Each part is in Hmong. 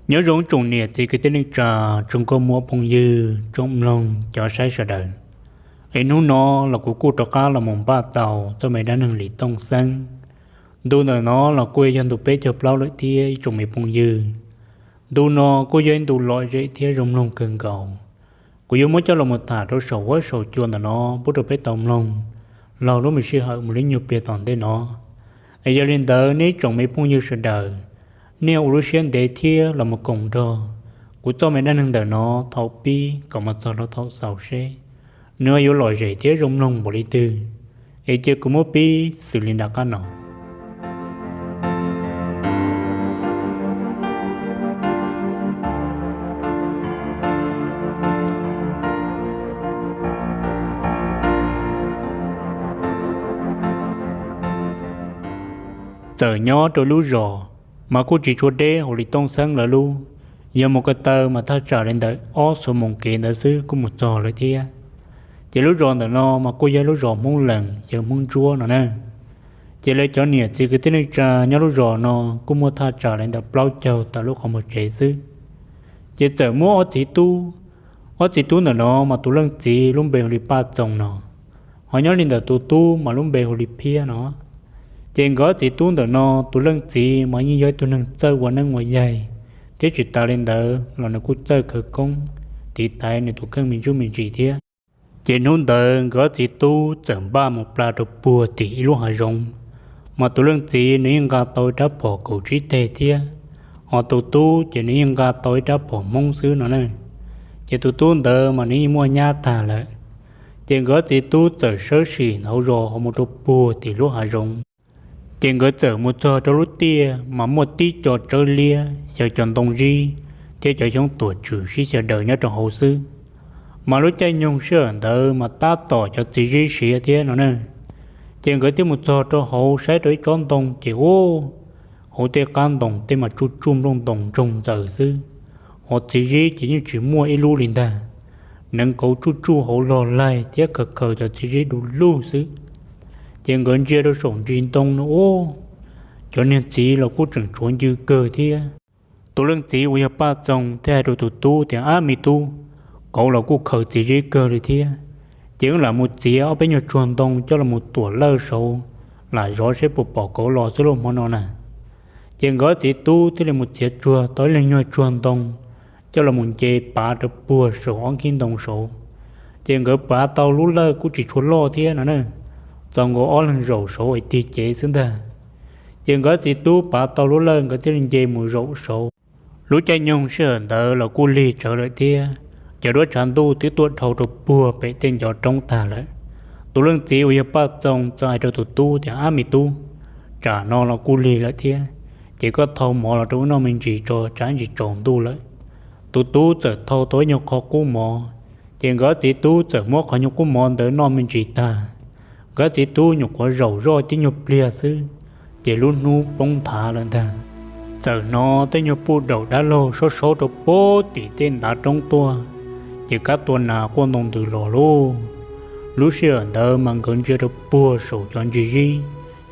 Nyob zoo tsoom niam txiv kwv tij neej tsa, tsoom nkauj muam phooj ywg, tsoom mloog cov saib sawv daws. Es hnub no los kuv kuj rov qab los mus npaj tau txoj me dab neeg Lis Tooj Xeeb. Ntu ntawm no los kuj yog ntu peb caug plaub lawm thiab ib tsoom me phooj ywg. Ntu no kuj yog ib ntu lom zem thiab zoo mloog kawg nkaus. Kuv yuav muab coj los mus tham rau saum huab saum cua ntawm no pub rau peb tau mloog laug lub me sij hawm mus li nyuag pliag tom ntej no. Es yog li ntawd nej tsoom me phooj ywg sawv daws, nej ua lub siab ntev thiab los mus koom nrog kuv txoj me dab neeg ntawm no thaum pib kom mus txog rau thaum xaus seb nws yuav lom zem thiab zoo mloog npaum li twg. Es cia kuv muab pib xws li nram qab no. Txawm nyob rau lub zos, mas kuj tsis tshua deb hauv Lis Tooj Xeeb lawv lub, yog mus ko taw mas thaj tsam li ntawm ob xuab moos kev ntawd xwb kuj mus txog lawm thiab. Ces lub zos ntawm no mas kuj yog lub zos Hmoob Lees xeem Hmoob Ntsuab no na. Ces lawv cov niam txiv kwv tij neej tsa nyob lub zos no kuj muaj thaj tsam li ntawm plaub caug tawm lub qhov muag tsev xwb. Ces txawm muaj ob txiv tub, ob txiv tub ntawm no mas tus leej txiv lub npe hu li Paj Txoos no, ho nyob li ntawm tus tub mas lub npe hu li Phiab no. Ces nkawd ob txiv tub ntawm no, tus leej txiv mas yeej yog ib tug neeg txawj ua neeb ua yaig, thiab tsis tas li ntawd los nws kuj txawj khawv koob, tiv thaiv nws tus kheej me ntsuj me ntsis thiab. Ces hnub ntawd nkawd ob txiv tub txawm npaj mus pla rau puag tim ib lub hav zoov, mas tus leej txiv nws yeej nqa tau ib rab phom kaum tsib teg thiab, ho tus tub ces nws yeej nqa tau ib rab phom Hmoob xwb no na. Ces tus tub ntawd mas nws yeej muaj nyab tag lawm. Ces nkawd ob txiv tub txawm sawv tsees ntawm hauv zos ho mus rau puag tim lub hav zoov. Ces nkawd txawm mus txog rau lub tiaj mas muaj tib co tsawb liab xyaw cov ntoo zib thiab cov xyoob tuam tswm sib xyaw daws nyob rau hauv xwb. Mas lub caij nyoog sij hawm ntawd mas tab tom cov txiv zib siav thiab no na. Ces nkawd thiaj mus txog rau hauv saib rau ib tsob ntoo ces ub, hauv tej qab ntoo tej mas tsuj tsuj nplooj ntoos ntsoog ntxaws xwb, ho txiv zib ces yeej tsis muaj ib lub li ntag. Neev kauv tsuj tsuj hauv log laig thiab khaws khaws cov txiv zib du lug xwb. Ces nkawd ntsia rau saum ntsis ntoo no ub, cov niag txiv los kuj tseem tshuav ncw kawg thiab. Tus leej txiv uas yog Paj Txoos thiaj hais rau tus tub tias, Ab me tub, kauv los kuj khaws txiv zib kawg li thiab. Ces wb lam mus txiav ob peb nyuag tsuag ntoo coj los mus tuam lawj saud, lam zov seb puas pom kauv los xwb lauj hmo no na. Ces nkawd txiv tub thiaj li mus txiav tsuag tau ib leeg nyuag tsuag ntoo coj los mus nce pav rau puag saum ob nkhib ntoo saud. Ces nkawd pav tau lub lawj kuj tsis tshua loj thiab no na, txaus nkaus ob leeg zaum saud es tig cev xwb ntag. Ces nkawd txiv tub pav tau lub lawj nkawd thiaj li nce mus zaum saud. Lub caij nyoog sij hawm ntawd los kuj lig tsawv lawm thiab, cov duab tshav ntuj twb tuaj dhau rau puag pem tej ncov roob tag lawm. Tus leej txiv uas yog Paj Txoos txawm hais rau tus tub tias, Ab me tub, tsam no los kuj lig lawm thiab, ces koj thau mov los rau wb noj me ntsis tso, tsam ntsis tsaus ntuj lawm. Tus tub txawm thau tau ib nyuag qho qub mov, ces nkawd txiv tub txawm muab qhov nyuag qub mov ntawd noj me ntsis tag. Nkawd txiv tub nyuam qhuav zaum zoj tib nyuag pliag xwb, ces lub hnub poob nthav lawm ntag. Txawm hnov tej nyuag puj daum dab laug saub saub rau puag tim tej ntav roob tuaj, ces kab tua nas quaj ntoo ntws los lauj. Lub sij hawm ntawd mas nkawd ntsia rau puag saum cov ntsis zib,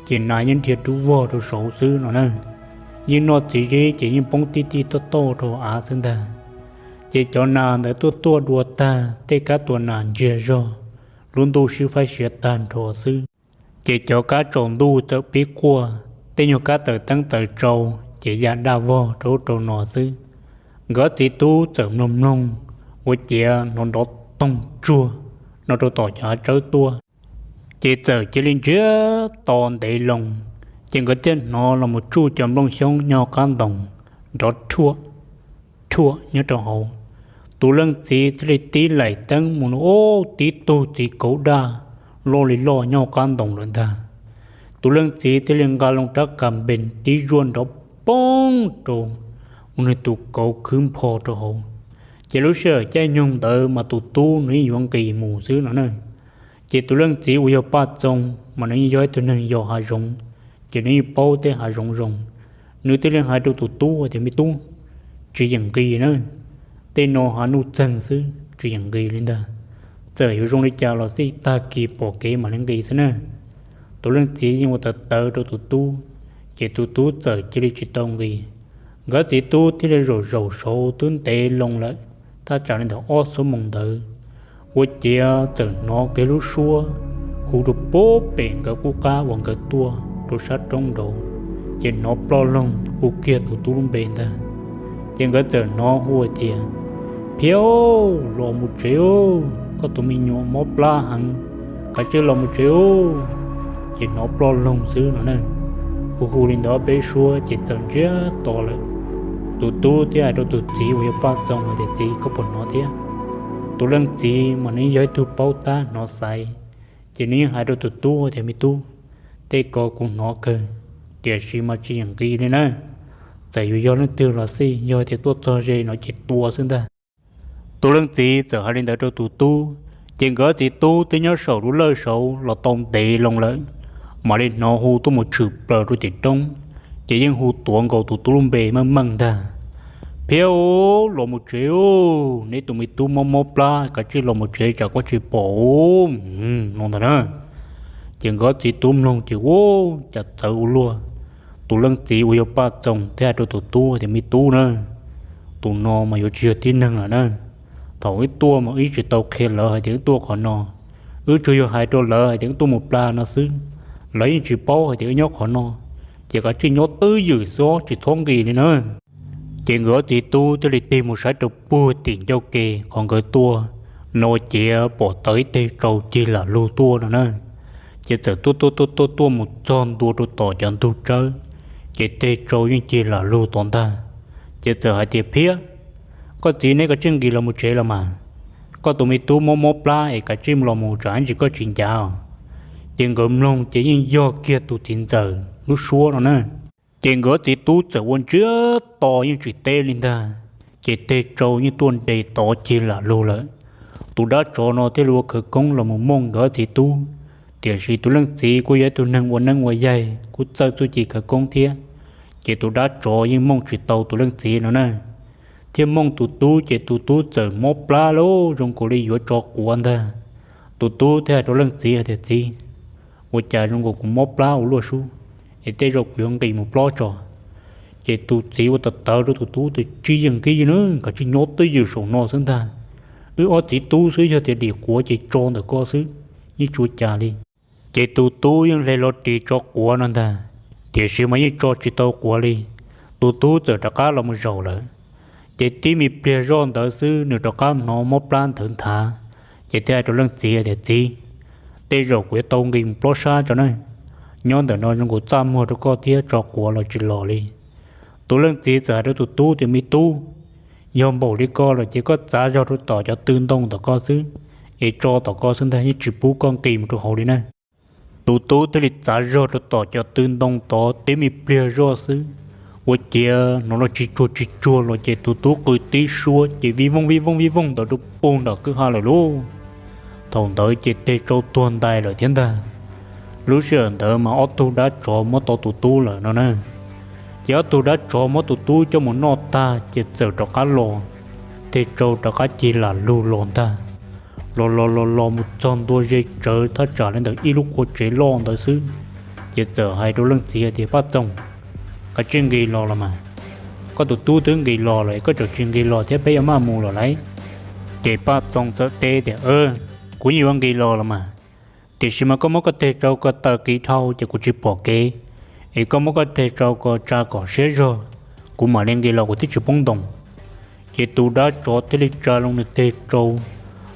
ces nas yeej dhia dub vog rau saud xwb no na. Yeej noj txiv zib ces yeej poob tib tij toj toj rau av xwb ntag. Ces cov nas ntawd tuaj tuaj dua tag, tej kab tua nas ntsiag zog, lub ntuj sib faib siav tag nrho xwb. Ces cov kab tsaus ntuj txawm pib quaj, tej nyuag kab taws teeb taws tsau, ces ya daj vog rau ub rau no xwb. Nkawd txiv tub txawm mloog mloog, ua ciav hnov nrov toog tsuag no rau tom cov hav tsawb tuaj. Ces txawm cia li ntsiag to ntev loo, ces nkawd thiaj hnov los mus tsuj cov nplooj xyoob nyob qab ntoo nrov rhuaj rhuaj nyob rau hauv. Tus leej txiv thiaj li tib laim teeb mus no ub, tib tug txiv kauv daj loj li loj nyob qab ntoo lawm ntag. Tus leej txiv thiaj li nqa loo rab kas npees tib zuaj nrov poob rau ua nws tus kauv khwb npho rau hauv. Ces lub sij hawm caij nyoog ntawd mas tus tub nws yeej yuav nqis mus xwb no na. Ces tus leej txiv uas yog Paj Txoos mas nws yeej yog ib tug neeg yos hav zoov, ces nws yeej paub tej hav zoov zoo. Nws thiaj li hais rau tus tub tias, Me tub, tsis yeem nqis na, tej no hav nuj txeeg xwb, tsis yeem nqis li ntag. Txawm yuav zoo li cas los xij, tag kis pom kev mam li nqis xwb na. Tus leej txiv yeej ua tawv tawv rau tus tub, ces tus tub txawm cia li tsis tau nqis. Nkawd txiv tub thiaj li zaum zaum saud twb ntev loo lawm, thaj tsam li ntawm ob xuab moos ntawd, ua ciav txawm hnov kiag lub suab hu rau puag pem nkawd qub qab uas nkawd tuaj rau sab roob nraud, ces hnov ploj loog hu kiag tus tub lub npe ntag. Ces nkawd txawm hnov hu tias, Phiab, los mus tsev, koj tus me nyuam mob plab heev, kav tsij los mus tsev. Ces hnov ploj loog xwb no na. Hu hu li ntawd ob peb suab ces txawm ntsiag to lawm. Tus tub thiaj hais rau tus txiv uas yog Paj Txoos hais tias, Txiv, koj puas hnov thiab? Tus leej txiv mas nws yog ib tug paub tab hnov xaiv, ces nws yeej hais rau tus tub tias, Me tub, tej ko kuv hnov kawg, tiam sis mas tsis yeem nqis li na. Txawm yuav yog leej twg los xij, yog tias tuaj txog ze no ces tua xwb ntag. Tus leej txiv txawm hais li ntawd rau tus tub, ces nkawd txiv tub twb nyob saum lub lawj saud los tau ntev loo lawm, mam li hnov hu tuaj mus tshwm plaws rau tim roob, ces yeej hu tuav nkaus tus tub lub npe meej meej ntag. Phiab, los mus tsev, neb tus me tub mob mob plab, kav tsij los mus tsev tsam koj tsis pom no ntag na. Ces nkawd txiv tub mloog ces ua cas txawv ua luaj. Tus leej txiv uas yog Paj Txoos thiaj hais rau tus tub tias, Me tub na, tus no mas yuav tsis yog tib neeg lawm na. Thaum wb tuaj mas wb tsis tau qhia lawv hais tias wb tuaj qhov no, wb tsuas yog hais rau lawv hais tias wb tuaj mus plab no xwb. Lawv yeej tsis paub hais tias wb nyob qhov no, ces kav tsij nyob twj ywm xwb tsis txhob nqis li na. Ces nkawd txiv tub thiaj li tig mus saib rau puag tim ncauj ke qhov nkawd tuaj no, ua ciav pom tau ib teg tsau cig lam lug tuaj no na. Ces txawm tuaj tuaj tuaj tuaj tuaj mus txog ntua rau tom cov ntug tsawb, ces teg tsau yeej cig lam lug tod ntag. Ces txawm hais tias, Phiab, koj txiv neb kav tsij nqis los mus tsev los mas. Koj tus me tub mob mob plab es kav tsij los mus tsam ntsis koj tsis ncav os. Ces nkawd mloog ces yeej yog kiag tus txiv ntxawm lub suab no na. Ces nkawd txiv tub txawm ua ntsiag to yeej tsis teb li ntag, ces teg tsau yeej tuaj nres tod cig lam lug lawm. Tus dab tsov no thiaj li ua khawv koob los mus mooj nkawd txiv tub, tiam sis tus leej txiv kuj yog ib tug neeg ua neeb ua yaig kuj txawj txuj ci khawv koob thiab, ces tus dab tsov yeej mooj tsis tau tus leej txiv no na. Thiaj mooj tus tub ces tus tub txawm mob plab lawm zoo nkaus li yuav tso quav ntag. Tus tub thiaj hais rau leej txiv hais tias, Txiv, ua cas zoo nkaus kuv mob plab ua luaj sub, es tej zaum kuv yuav nqis mus plob tso. Ces tus txiv ua tawv tawv rau tus tub tias, Tsis yeem nqis na, kav tsij nyob twj ywm saum no xwb ntag. Wb ob txiv tub xwb, yog tias dim quav ces tso ntawm koj xwb, yeej tsis ua cas li. Ces tus tub yeej hle hlo ris tso quav no ntag, tiam sis mas yeej tso tsis tau quav li. Tus tub txawm rov qab los mus zaum lawm. Ces tib me pliag zoj ntawd xwb nws rov qab hnov mob plab nthawv nthav, ces thiaj hais rau leej txiv tias, Txiv, tej zaum kuv yuav tau nqis mus plob sab tso na. Nyob ntawm no zoo nkaus txaj muag rau koj thiab, tso quav los tsis los li. Tus leej txiv txawm hais rau tus tub tias, Me tub, yog npaum li ko lawm ces koj txav zog rau tom cov tw ntoo tom koj xwb, es tso tom koj xwb ntag, yeej tsis pub koj nqis mus rau hauv li na. Tus tub thiaj li txav zog rau tom cov tw ntoo tod tib me pliag zoj xwb, ua ciav hnov los tsis tsuag tsis tsuag los ces tus tub qw tib suab ces vij vooj vij vooj vij vooj ntawd rau puag nram kwj ha lawm lauj. Thaum ntawd ces teg tsau tuag ntais lawm thiab ntag. Lub sij hawm ntawd mas ob tug dab tsov muab tau tus tub lawm no na. Ces ob tug dab tsov muab tus tub coj mus noj tag ces txawm rov qab los, teg tsau rov qab cig lam lug los ntag. Los los los los mus txog ntua ze tsawv thaj tsam li ntawm ib lub qhua tsev loj ntawd xwb, ces txawm hais rau leej txiv tias, Paj Txoos, kav tsij nqis los los mas. Koj tus tub twb nqis los lawm, koj tseem tsis nqis los thiab peb yuav maj mus lawm lauj. Ces Paj Txoos txawm teb tias, Kuv yeej yuav nqis los los mas, tiam sis mas koj muab koj teg tsau ko taw kiv dhau ces kuv tsis pom kev, es koj muab koj teg tsau ko tsa kom siab zog, kuv mam li nqis los kuv thiaj tsis poob ntoo. Ces tus dab tsov thiaj li tsa loo nws teg tsau,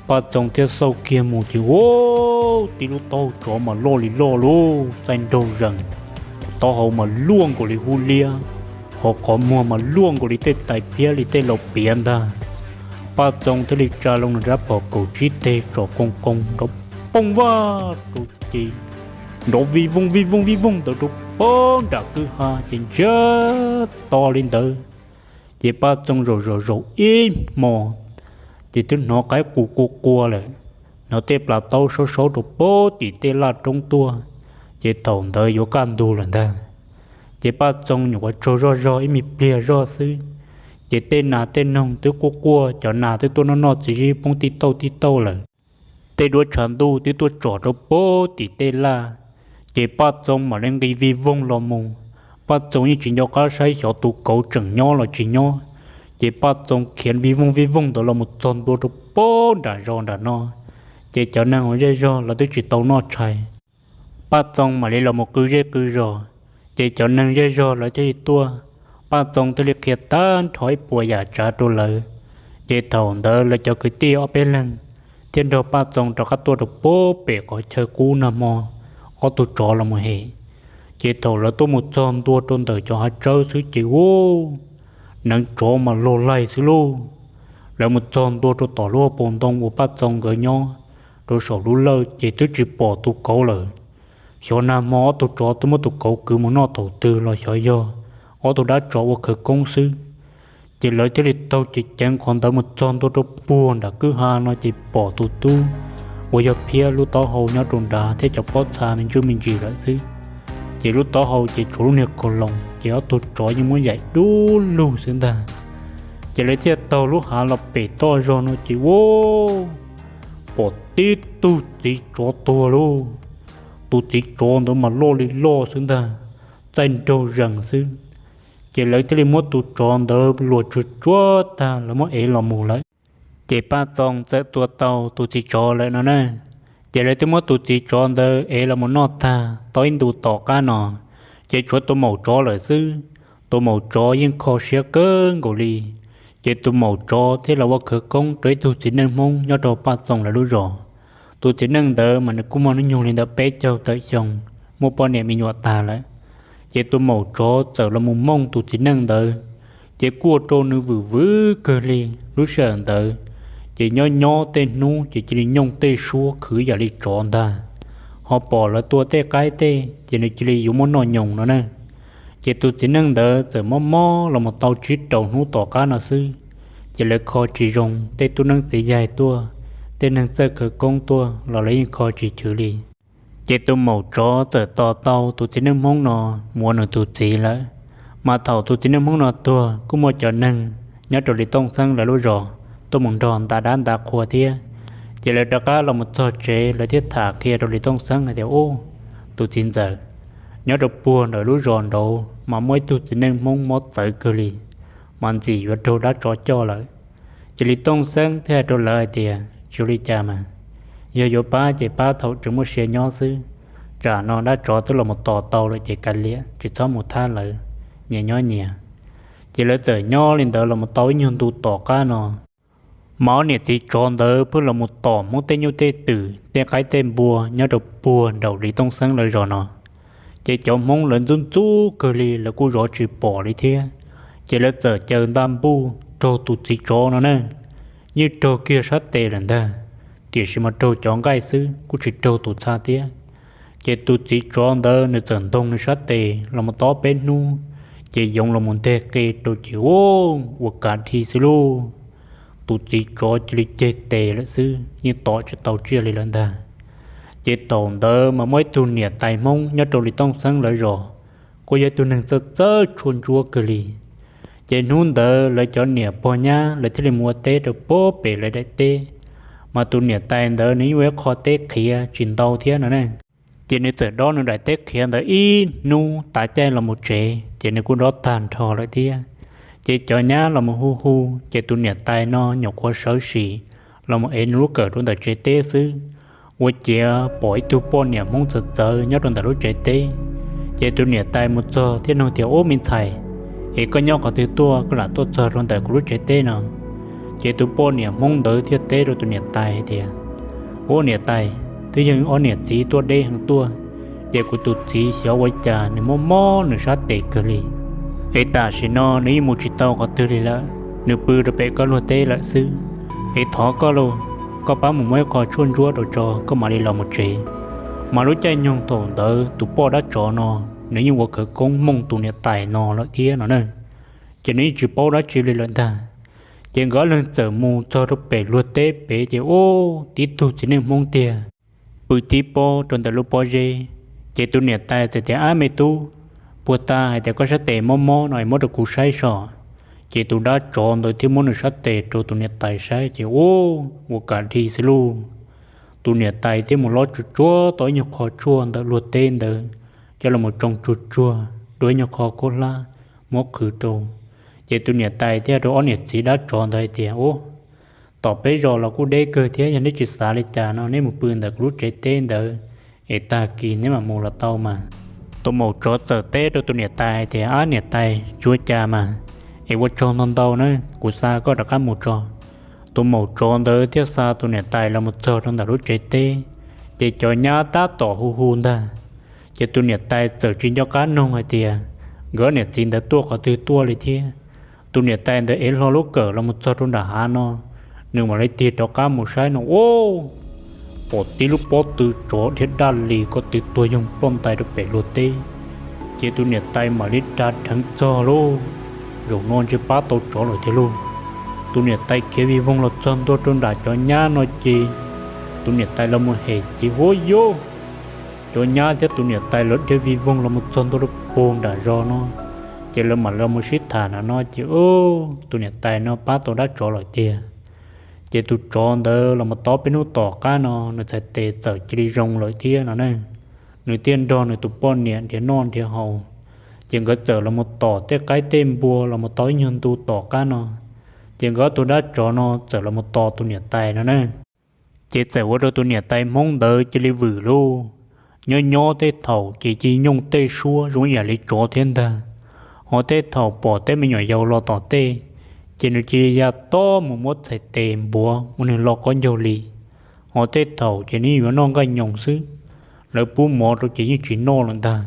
Paj Txoos thiaj xauj kiag mus ces ua tib lub taub hau tsov mas loj li loj lauj, txaij nraug zees, taub hau mas luaj nkaus li hub liab, hos qhov muag mas luaj nkaus li tej tais phiab li tej laus piav ntag. Paj Txoos thiaj li tsa loo nws rab phom kaum tsib teg tsom koos koos nrov pooj vaj rau ces nrov vij vooj vij vooj vij vooj ntawd rau puag nram kwj ha ces ntsiag to li ntawd. Ces Paj Txoos zaum zaum zaum ib hmo, ces twb hnov qaib qus qua qua lawm, hnov tej plas taub saub saub rau puag tim tej laj roob tuaj, ces thaum ntawd yuav kaj ntug lawm ntag. Ces Paj Txoos nyuam qhuav tsaug zoj zog ib me pliag zoj xwb, ces tej nas tej noog twb quaj quaj, cov nas twb tuaj noj noj txiv zib poob tij tauj tij tauj lawm. Tej duab tshav ntuj twb tuaj tsom rau puag tim tej laj, ces Paj Txoos mam li nqis vij voog los mus, Paj Txoos yeej tsis nco qab saib xyov tus kauv tseem nyob los tsis nyob. Ces Paj Txoos khiav vij voog vij voog ntawd los mus txog ntua rau pem nram zos nram no, ces cov neeg uas zej zog lawv twb tsis tau noj tshais. Paj Txoos mam li los mus qw zej qw zos, ces cov neeg zej zog lawv thiaj li tuaj. Paj Txoos thiaj li qhia tag nrho ib puas yam tsav rau lawv. Ces thaum ntawd lawv cov kwv tij ob peb leeg thiaj nrog Paj Txoos rov qab tuaj rau pem qhov chaw qub nag hmo ob tug tsov los mus hem. Ces thaum lawv tuaj mus txog ntua rau ntawm cov hav tsawb xwb ces ub, neev tsov mas loj laig xwb lauj. Lawv mus txog ntua rau tom lub hauv paus ntoo uas Paj Txoos nkawd nyob rau saum lub lawj ces twb tsis pom tus kauv lawm. Xyov nag hmo ob tug tsov twb muab tus kauv kwv mus noj thaum twg los xyov yog ob tug dab tsov ua khawv koob xwb. Ces lawv thiaj li taug ceev ceev qhov ntawd mus txog ntua rau puag nram kwj ha no ces pom tus tub uas yog Phiab lub taub hau nyob rau nrad thiab cov pob txha me ntsuj me ntsis lawm xwb. Ces lub taub hau ces tshuav lub niag kaus loos, ces ob tug tsov yeej muab yaim dub lug xwb ntag. Ces lawv thiaj taug lub hav los pem toj zog no ces ua pom tib tug txiv tsov tuag lauj. Tus txiv tsov ntawd mas loj li loj xwb ntag, txaij nraug zees xwb. Ces lawv thiaj li muab tus tsov ntawd luam tsuag tsuag tag lawv muab ev los mus lawm. Ces Paj Txoos txawm tua tau tus txiv tsov lawm no na. Ces lawv twb muab tus txiv tsov ntawd ev los mus noj tag tau ib ntu tom qab no, ces tshuav tus maum tsov lawm xwb. Tus maum tsov yeej kho siab kawg nkaus li. Ces tus maum tsov thiaj los ua khawv koob rau ib tug txiv neej Hmoob nyob rau Paj Txoos lawv lub zos. Tus txiv neej ntawd mas nws kuj muaj hnub nyoog li ntawm peb caug tawm xyoo, muaj poj niam me nyuam tag lawm. Ces tus maum tsov txawm los mus mooj tus txiv neej ntawd, ces kuj ua rau nws vwm vwm kawg li. Lub sij hawm ntawd ces nyob nyob tej hnub ces cia li nyooj tej suab khwv yam li tsov ntag, ho pom lawv tua tej qaib tej ces nws cia li yuav muab noj nyoos no na. Ces tus txiv neej ntawd txawm mob mob los mus tau tsib rau hnub tom qab no xwb, ces lawv kho tsis zoo, tej tub neeb txiv yaig tuaj, tej neeg txawj khawv koob tuaj los lawv yeej kho tsis chwv li. Ces tus maum tsov txawm tos tau tus txiv neej Hmoob no mus ua nws tus txiv lawm. Mas thaum tus txiv neej Hmoob no tuag kuj muaj cov neeg nyob rau Lis Tooj Xeeb lawv lub zos tuaj mus nrog nta dab nta qhua thiab. Ces lawv rov qab los mus txog tsev lawv thiaj tham qhia rau Lis Tooj Xeeb hais tias, Ub, tus txiv ntxawm, nyob rau puag nram lub zos nraud mas muaj ib tug txiv neej Hmoob mob txawv kawg li, mas ntxim yuav raug dab tsov coj lawm. Ces Lis Tooj Xeeb thiaj hais rau lawv hais tias, Tsis ua li cas mas, yog yuav pab ces pab thaum tseem muaj sia nyob xwb, tsam no dab tsov twb los mus tos tau lawm ces kav liam tsis txhob mus thab lawv, nyias nyob nyias. Ces lawv txawm nyob li ntawd los mus tau ib nyuag ntu tom qab no, mas ob niam txiv tsov ntawd pheej los mus tom Hmoob tej nyuj tej twm tej qaib tej npua nyob rau puag nraum Lis Tooj Xeeb lawv zos no. Ces cov Hmoob lawv ntxub ntxub kawg li lawv kuj zov tsis pom li thiab. Ces lawv txawm caws ntaj npuj raug tus txiv tsov no na, yeej raug kiag sab tes lawm ntag, tiam sis mas raug cov nqaij xwb kuj tsis raug tus txha thiab. Ces tus txiv tsov ntawd nws txawm ntoo nws sab tes los mus tau peb hnub, ces yoov los mus nteg qe rau ces ua kav dhi xwb lauj. Tus txiv tsov cia li ceg tes lawm xwb, yeej tom tsis tau tsiaj li lawm ntag. Ces thaum ntawd mas muaj ib tug niam tais Hmoob nyob rau Lis Tooj Xeeb lawv zos, kuj yog ib tug neeg txawj txawj tshuaj ntsuab kawg li. Ces hnub ntawd lawv cov niam pog nyab lawv thiaj li mus ua teb rau puag pem lawv daim teb. Mas tus niam tais ntawd nws yeej ua ib qho teb qhiav tsis ntau thiab no ne. Ces nws txawm dob nws daim teb qhiav ntawd ib hnub tav caij los mus tsev ces nws kuj dob tag nrho lawm thiab. Ces cov nyab los mus hu hu, ces tus niam tais no nyuam qhuav sawv sim los mus ev nws lub kawm rau ntawm tsev teb xwb, ua ciav pom ib tug poj niam Hmoob txawv txawv nyob rau ntawm lub tsev teb. Ces tus niam tais mus txog thiaj nug tias, Ub, me ntxhais, es koj nyob qhov twg tuaj koj lam tuaj txog rau ntawm kuv lub tsev teb no? Ces tus poj niam Hmoob ntawd thiaj teb rau tus niam tais hais tias, Ub, niam tais, twb yog ob niam txiv tuaj deb heev tuaj, ces kuv tus txiv xyov ua cas nws mob mob nws sab tes kawg li. Es tam sim no nws yeej mus tsis tau qhov twg li lawm, nws pw rau pem koj luag teb lawm xwb. Es thov koj lauj, koj pab mus muab ib qho tshuaj ntsuab rau tso koj mam li los mus tsev. Mas lub caij nyoog thaum ntawd tus poj dab tsov no nws yeej ua khawv koob mooj tus niam tais no lawm thiab no na. Ces nws yeej tsis paub dab tsi li lawm ntag. Ces nkawd ob leeg txawm mus txog rau pem luag teb pem ces ub, tib tug txiv neej Hmoob tiag, pw tib pob rau ntawm lub pob zeb. Ces tus niam tais txawm tias, Ab me tub, puag ta hais tias koj sab tes mob mob no es muab rau kuv saib so. Ces tus dab tsov ntawd thiaj muab nws sab tes rau tus niam tais saib ces ub, ua kav dhi xwb lauj. Tus niam tais thiaj mus lob tsuag tsuag tau ib nyuag qho tshuaj ntawm luag teb ntawd coj los tsoo tsuag tsuag, dua ib nyuag qho khaub hlab muab qhwv rau. Ces tus niam tais thiaj rau ob niam txiv dab tsov ntawd hais tias, Ub, tom peb zos los kuj deb kawg thiab, yog neb tsis xav li cas no neb mus pw ntawm kuv lub tsev teb ntawd es tag kis neb mam mus los tau mas. Tus maum tsov txawm teb rau tus niam tais hais tias, Ab niam tais, tsis ua cas mas, es ua tsaug ntau ntau na, kuv xa koj rov qab mus tso. Tus maum tsov ntawd thiaj xa tus niam tais los mus txog rau ntawm lub tsev teb, ces cov nyab tab tom hu hu ntag. Ces tus niam tais txawm tsis nco qab noog hais tias nkawd niam txiv ntawd tuaj qhov twg tuaj li thiab. Tus niam tais ntawd ev hlo lub kawm los mus txog rau nram hav no, nws mam li tig rov qab mus saib no, ub, pom tib lub pob tw tsov dhia daj li ko tw tuag yoog ploj ntais rau pem luag teb. Ces tus niam tais mam li da dheev txog lauj, zaum no ntshe pab tau tsov lawm thiab lauj. Tus niam tais khiav vij voog los txog ntua rau nram cov nyab no ces tus niam tais los mus hem ces huab yuj, cov nyab thiab tus niam tais lawv dhia vij voog los mus txog ntua rau puag nram zos no. Ces lawv mam los mus sib tham na no ces tus niam tais no pab tau dab tsov lawm tiag. Ces tus tsov ntawd los mus tau peb hnub tom qab no nws txhais tes txawm cia li zoo lawm thiab no na. Nws thiaj nrog nws tus poj niam nrhiav noj nrhiav haus. Ces nkawd txawm los mus tom tej qaib tej npua los mus tau ib nyuag ntu tom qab no, ces nkawd ob tug dab tsov no txawm los mus tos tus niam tais no na. Ces txawm ua rau tus niam tais hmoob ntawd cia li vwm lauj. Nyob nyob tej thaum ces cia li nyooj tej suab zoo ib yam li tsov thiab ntag. Ho tej thaum pom tej me nyuam yaus los tom tej, ces nws cia li ya tob mus muab txhais tes npuav ua nws lo qaub ncaug li. Ho tej thaum ces nws yuav noj nqaij nyoos xwb, lawv pub mov rau ces yeej tsis noj lawm ntag.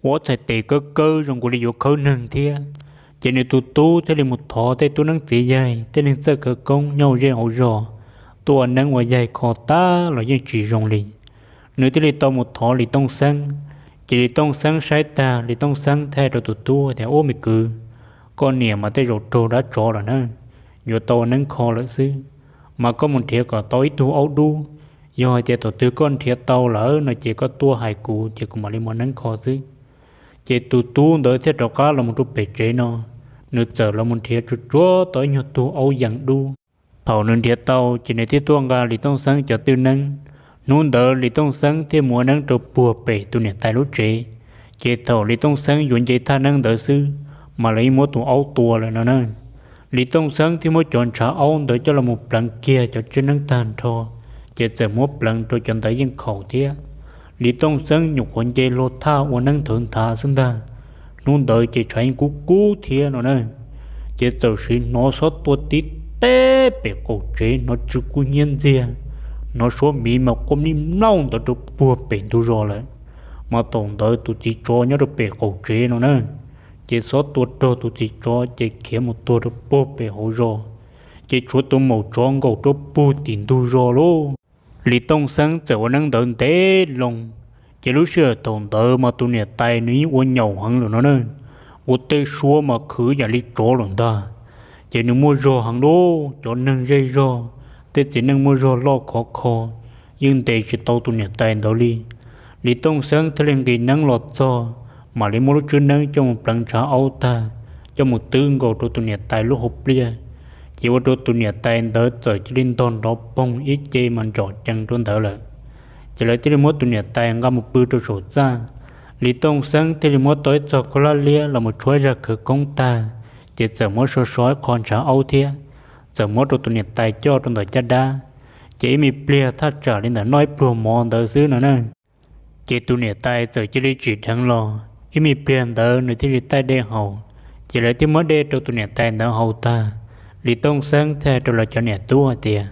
Ua ob txhais tes kawb kawb zoo nkaus li yuav khawb neeg thiab. Ces nws tus tub thiaj li mus thov tej tub neeb txiv yaig, tej neeg txawj khawv koob nyob hauv zej hauv zos tuaj ua neeb ua yaig kho tas los yeej tsis zoo li. Nws thiaj li tau mus thov Lis Tooj Xeeb. Ces Lis Tooj Xeeb saib tag, Lis Tooj Xeeb thiaj hais rau tus tub tias, Ub me kwv, koj niam mas tej zaum raug dab tsov lawm na, yuav tau ua neeb kho lawm xwb. Mas koj mus nrhiav kom tau ib tug aub dub, yog hais tias thaum twg koj nrhiav tau lawm no ces koj tuaj hais kuv ces kuv mam li muab neeb kho xwb. Ces tus tub ntawd thiaj rov qab los mus rau pem tsev no, nws txawm los mus nrhiav tsuag tsuag tau ib nyuag tug aub yees dub. Thaum nws nrhiav tau ces nws thiaj tuaj nqa Lis Tooj Xeeb cov twj neeb. Hnub ntawd Lis Tooj Xeeb thiaj mus ua neeb rau puag pem tus niam tais lub tsev. Ces thaum Lis Tooj Xeeb yuav nce thaj neeb ntawd xwb, mas lawv yeej muab tus aub tua lawm no na. Lis Tooj Xeeb thiaj muab cov ntshav aub ntawd coj los mus pleev kiag cov tsiaj neeb tag nrho, ces txawm muab pleev rau cov ntawd yeej khaum thiab. Lis Tooj Xeeb nyuam qhuav nce hlo thaj ua neeb nthawv nthav xwb ntag, hnub ntawd ces tshav yeej kub kub thiab no na. Ces txawm siv hnov xob tua tib teb pem qaum tsev, hnov tsw kub hnyiab ntxiag, hnov suab miv mas quaj mlij mlauj ntawd rau puag pem ntug zos lawm. Mas thaum ntawd tus txiv tsov nyob rau pem qaum tsev no na, ces xob tua raug tus txiv tsov ces khiav mus tuag rau puag pem hauv zos, ces tshuav tus maum tsov nkaum rau puag tim ntug zos lauj. Lis Tooj Xeeb txawm ua neeb ntawd ntev loo, ces lub sij hawm thaum ntawd mas tus niam tais nws yeej ua nyaum heev lawm no na, ua tej suab mas khwv yam li tsov lawm ntag. Ces nws muaj zog heev lauj, cov neeg zej zog, tej txiv neej muaj zog loj khov kho, yeej ntes tsis tau tus niam tais ntawd li. Lis Tooj Xeeb thiaj li nqis neeb los txog, mam li muab lub tswb neeb coj mus pleev ntshav aub tag, coj mus twb nkaus rau tus niam tais lub hauv pliaj. Ces ua rau tus niam tais ntawd txawm cia li ntog nrov poog ib ce mas ntsom cees rau ntawd lawm. Ces lawv thiaj li muab tus niam tais nqa mus pw rau saum txaj. Lis Tooj Xeeb thiaj li muab tau ib txog khaub hlab liab los mus tshuab zaj khawv koob tag, ces txawm muab so so ib qho ntshav aub thiab, txawm muab rau tus niam tais coj rau ntawm caj dab. Ces ib me pliag thaj tsam li ntawm noj ib pluag mov ntawd xwb no na, ces tus niam tais txawm cia li tsim dheev los. Ib me pliag ntawd nws thiaj li taij dej haus. Ces lawv thiaj muab dej rau tus niam tais ntawd haus tag, Lis Tooj Xeeb thiaj hais rau lawv cov niam tub hais tias,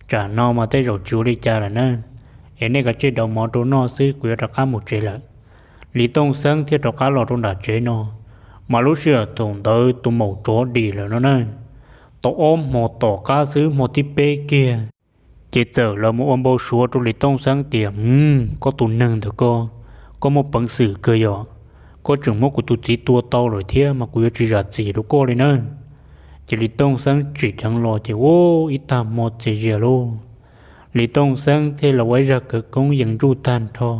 Tsam no mas tej zaum tsis ua li cas lawm na, es nej kav tsij dauv mov rau noj xwb, kuv yuav rov qab mus tsev lawm. Lis Tooj Xeeb thiaj rov qab los rau nram tsev no, mas lub sij hawm thaum ntawd tus maum tsov dim lawm no na, tau ob hmo tom qab xwb, hmo thib peb kiag, ces txawm los mus ua npau suav rau Lis Tooj Xeeb tias, Hm, koj tus neeg ntawm koj, koj muaj peev xwm kawg yom, koj tseem muab kuv tus txiv tua tau lawm thiab mas kuv yuav tsis zam txim rau koj li na. Ces Lis Tooj Xeeb tsim dheev los ces ua ib tag hmo txias zias lauj, Lis Tooj Xeeb thiaj los ua ib zaj khawv koob yees nruj tag nrho,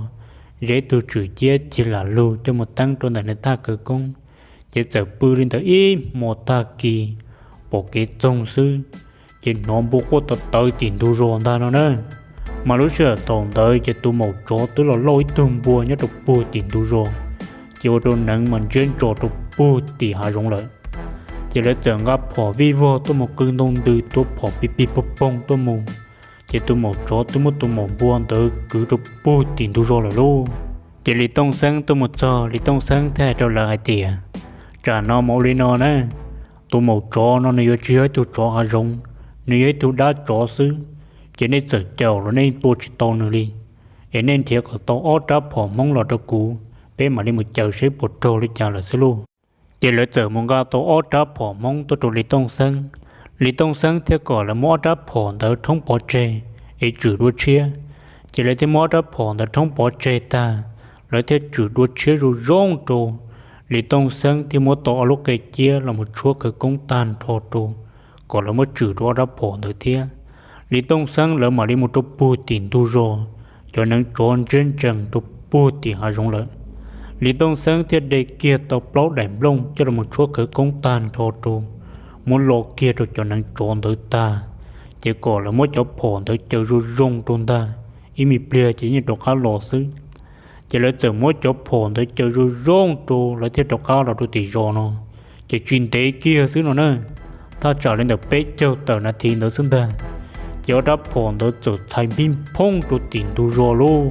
zeb tug tswm ciab cig lam lug coj mus teeb rau ntawm nws thaj khawv koob, ces txawm pw li ntawd ib hmo tag kis, pom kev txoog xwb, ces hnov npua quaj tawv tawv tim ntug zos ntag no na. Mas lub sij hawm thaum ntawd ces tus maum tsov twb los lauj ib tug npua nyob rau puag tim ntug zos, ces ua rau neev mas ntsiab ntso rau puag tim hav zoov lawm. Ces lawv txawm nqa phom vij vog tuaj mus qw ntoo ntws tua phom pig pig poog poog tuaj mus, ces tus maum tsov twb muab tus maum npua ntawd kwv rau puag tim ntug zos lawm lauj. Ces Lis Tooj Xeeb tuaj mus txog, Lis Tooj Xeeb thiaj hais rau lawv hais tias, tsam no mas ua li no na, tus maum tsov no nws yuav tsis yog ib tug tsov hav zoov, nws yog ib tug dab tsov xwb, ces nej txawm caum los nej tua tsis tau nws li, es nej nrhiav kom tau ob rab phom hmoob los rau kuv, peb mam li mus caw seb puas raug li cas lawm xwb lauj. Ces lawv txawm mus nqa tau ob rab phom hmoob tuaj rau Lis Tooj Xeeb. Lis Tooj Xeeb thiaj kom lawv muab ob rab phom ntawd rhoob pov tseg es tswm dua tshiab. Ces lawv thiaj muab ob rab phom ntawd rhoob pov tseg tag, lawv thiaj tswm dua tshiab zoo zoo rau. Lis Tooj Xeeb thiaj muab tau ob lub qe ciab los mus tshuab khawv koob tag nrho rau, kom lawv muab tswm dua ob rab phom ntawd thiab. Lis Tooj Xeeb lawv mam li mus rau puag tim ntug zos, cov neev tsov ntsiab ntsees rau puag tim hav zoov lawm. Lis Tooj Xeeb thiaj de kiag tau plaub daim nplooj coj los mus tshuab khawv koob tag nrho rau, muab lo kiag rau cov neev tsov ntawd tag, ces kom lawv muab cov phom ntawd caw zoo zoo rau ntag, ib me pliag ces yeej rov qab los xwb. Ces lawv txawm muab cov phom ntawd caw zoo zoo rau lawv thiaj rov qab los rau tim zos no, ces tsis ntev kiag xwb no na, thaj tsam li ntawm peb caug tawm nas this ntawd xwb ntag, ces ob rab phom ntawd txawm txhais npib nphoob rau tim ntug zos lauj.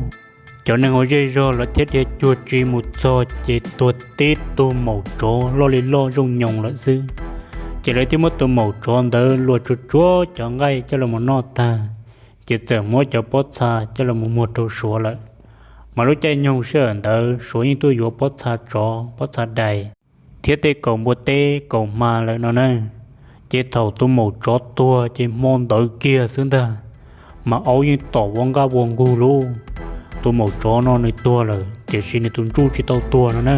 Cov neeg hauv zej zog lawv thiaj dhia cuag tsis mus txog ces tuag tib tug maum tsov loj li loj zooj nyoos lawm xwb. Ces lawv thiaj muab tus maum tsov ntawd luas tsuag tsuag cov nqaij coj los mus noj tag, ces txawm muab cov pob txha coj los mus muag rau Suav lawm. Mas lub caij nyoog sij hawm ntawd Suav yeej tuaj yuav pob txha tsov, pob txha dais, thiab tej kaus npua teb kaus hma lawm no na. Ces thaum tus maum tsov tuag ces hmo ntawd kiag xwb ntag, mas aub yeej tom ua nqaj ua nqug lauj. Tus maum tsov no nws tuag lawm tiam sis nws tus ntsuj tsis tau tuag no na.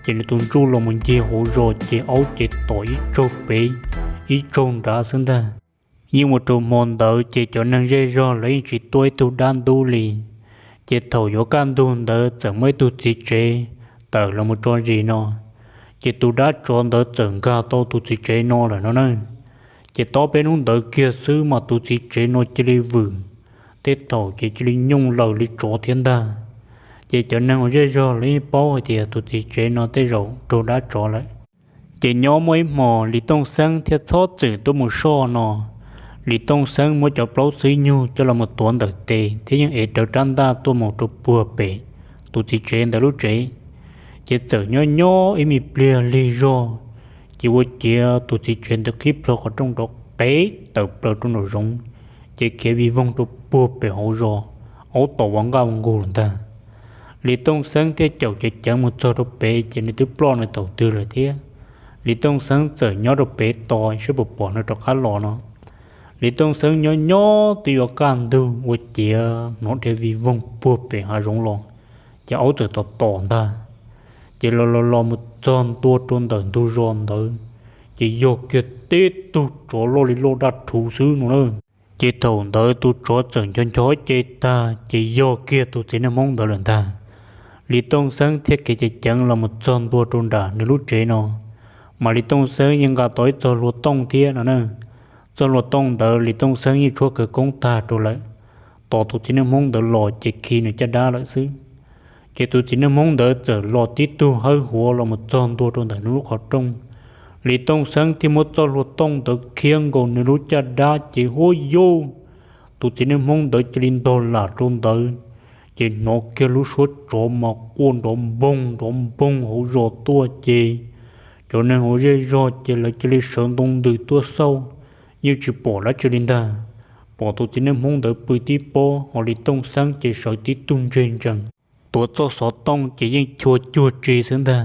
Ces nws tus ntsuj los mus ncig hauv zos ces aub ces tom ib tsaug pem ib tsaug nrad xwb ntag. Yeej ua rau hmo ntawd ces cov neeg zej zog lawv yeej tsis tuaj ib tug dab ntub li. Ces thaum yuav kaj ntug ntawd txawm muaj ib tug txiv tsev tawm los mus tso zis no, ces tus dab tsov ntawd txawm nkag tau tus txiv tsev no lawm no na. Ces tob peb hnub ntawd kiag xwb mas tus txiv tsev no cia li vwm, tej thaum ces cia li nyooj laws li tsov thiab ntag. Ces cov neeg uas zej zog lawv yeej paub hais tias tus txiv tsev no tej zaum raug dab tsov lawm. Ces nyob muaj ib hmos Lis Tooj Xeeb thiaj txhob txwm tuaj mus soj no. Lis Tooj Xeeb muab cov plaub xwb nyug coj los mus tuav ntawm tes thiab yeej ev rawv rab ntaj tuaj mus rau puag pem tus txiv tsev ntawd lub tsev. Ces txawm nyob nyob ib me pliag lig zog, ces ua ciav tus txiv tsev ntawd qhib plho qhov rooj nrov qev tawm plaws rau nraum zoov, ces khiav vij voog rau puag pem hauv zos, aub tom ua nqaj ua nqug lawm ntag. Lis Tooj Xeeb thiaj caum ceev ceev mus txog rau pem ces nws twb ploj nws thaum twg lawm thiab. Lis Tooj Xeeb txawm nyob rau pem tos saib puas pom nws rov qab los no. Lis Tooj Xeeb nyob nyob twb yuav kaj ntug ua ciav hnov dhia vij voog puag pem hav zoov los, ces aub txawm tom tom ntag. Ces los los los mus txog ntua rau ntawm ntug zos ntawd, ces yog kiag tib tug tsov loj li loj daj rhuv xwb no na. Ces thaum ntawd tus tsov txawm ncho ncho ce tag ces yog kiag tus txiv neej Hmoob ntawd lawm ntag. Lis Tooj Xeeb thiaj khiav ceev ceev los mus txog ntua rau nram nws lub tsev no, mas Lis Tooj Xeeb yeej nqa tau ib txog hlua tooj thiab no na. Txog hlua tooj ntawd Lis Tooj Xeeb yeej tshuab khawv koob tag rau lawm, tos tus txiv neej Hmoob ntawd los ces khi nws caj dab lawm xwb. Ces tus txiv neej Hmoob ntawd txawm los tib tug hawb huav los mus txog ntua rau ntawm nws lub qhov rooj. Lis Tooj Xeeb thiaj muab txoj hlua tooj ntawd khiab nkaus nws lub caj dab ces huab yuj, tus txiv neej Hmoob ntawd cia li ntog lam rau ntawd, ces hnov kiag lub suab tsov mas quaj nrov npoog nrov npoog hauv zos tuaj ces cov neeg hauv zej zog ces lawv cia li sawv ntoo ntws tuaj xauj, yeej tsis pom dab tsi li ntag. Pom tus txiv neej Hmoob ntawd pw tib pob ho Lis Tooj Xeeb ces sawv tib tug ntseg ntsees, tuav txoj xov tooj ces yeej chua cuag tsi xwb ntag.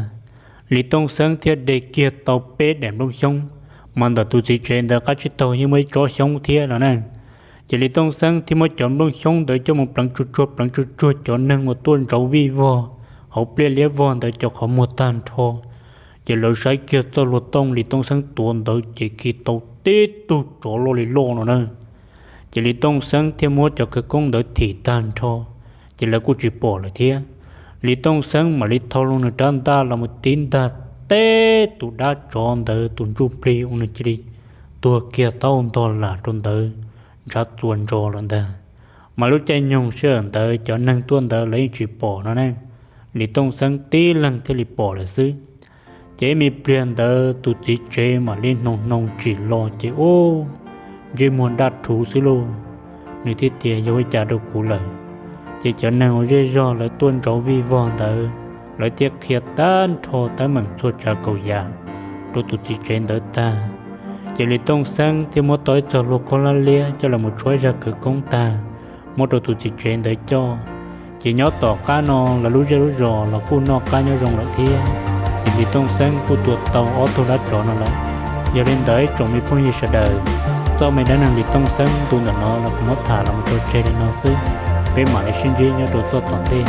Lis Tooj Xeeb thiaj de kiag tau peb daim nplooj xyoob, mas ntawm tus txiv tsev ntawd qab tsib taug yeej muaj ib tsob xyoob thiab no na. Ces Lis Tooj Xeeb thiaj muab cov nplooj xyoob ntawd coj mus pleev tsuag tsuag pleev tsuag tsuag cov neeg uas tuaj ntsaum vij vog hauv pliaj liab vog ntawd cov qhov muag tag nrho. Ces lawv saib kiag txoj hlua tooj Lis Tooj Xeeb tuav ntawd ces khi tau tib tug tsov loj li loj no na. Ces Lis Tooj Xeeb thiaj muab cov khawv koob ntawd thim tag nrho, ces lawv kuj tsis pom lawm thiab. Lis Tooj Xeeb mam li thau loo nws rab ntaj los mus tib ntag, teb tus dab tsov ntawd tus ntsuj plig uas nws cia li tuag kiag taub hau ntog lam rau ntawd ntshav txuas ntsos lawm ntag. Mas lub caij nyoog sij hawm ntawd cov neeg tuaj ntawd lawv yeej tsis pom no ne. Lis Tooj Xeeb tib leeg thiaj li pom lawm xwb. Ces ib me pliag ntawd tus txiv tsev mam li hnoos hnoos tsim los ces ub, ntsej muag daj rhuv xwb lauj. Nws thiaj tias yog ua cas rau kuv lawm. Ces cov neeg uas zej zog lawv tuaj ntsauv vij vog ntawd, lawv thiaj qhia tag nrho teeb meem txhua tsav kaus yam rau tus txiv tsev ntawd tag. Ces Lis Tooj Xeeb thiaj muab tau ib txog hlua khaub hlab liab coj los mus tshuab zaj khawv koob tag, muab rau tus txiv tsev ntawd coj. Ces nyob tom qab no lawv lub zej lub zos los kuj noj qab nyob zoo lawm thiab. Ces Lis Tooj Xeeb kuj tua tau ob tug dab tsov no lawm. Yog li ntawd ib tsoom me phooj ywg sawv daws, txoj me dab neeg Lis Tooj Xeeb ntu ntawm no los kuv muab tham los mus rau tseg li no xwb. Peb mam li sib ntsib nyob rau txoj tom ntej.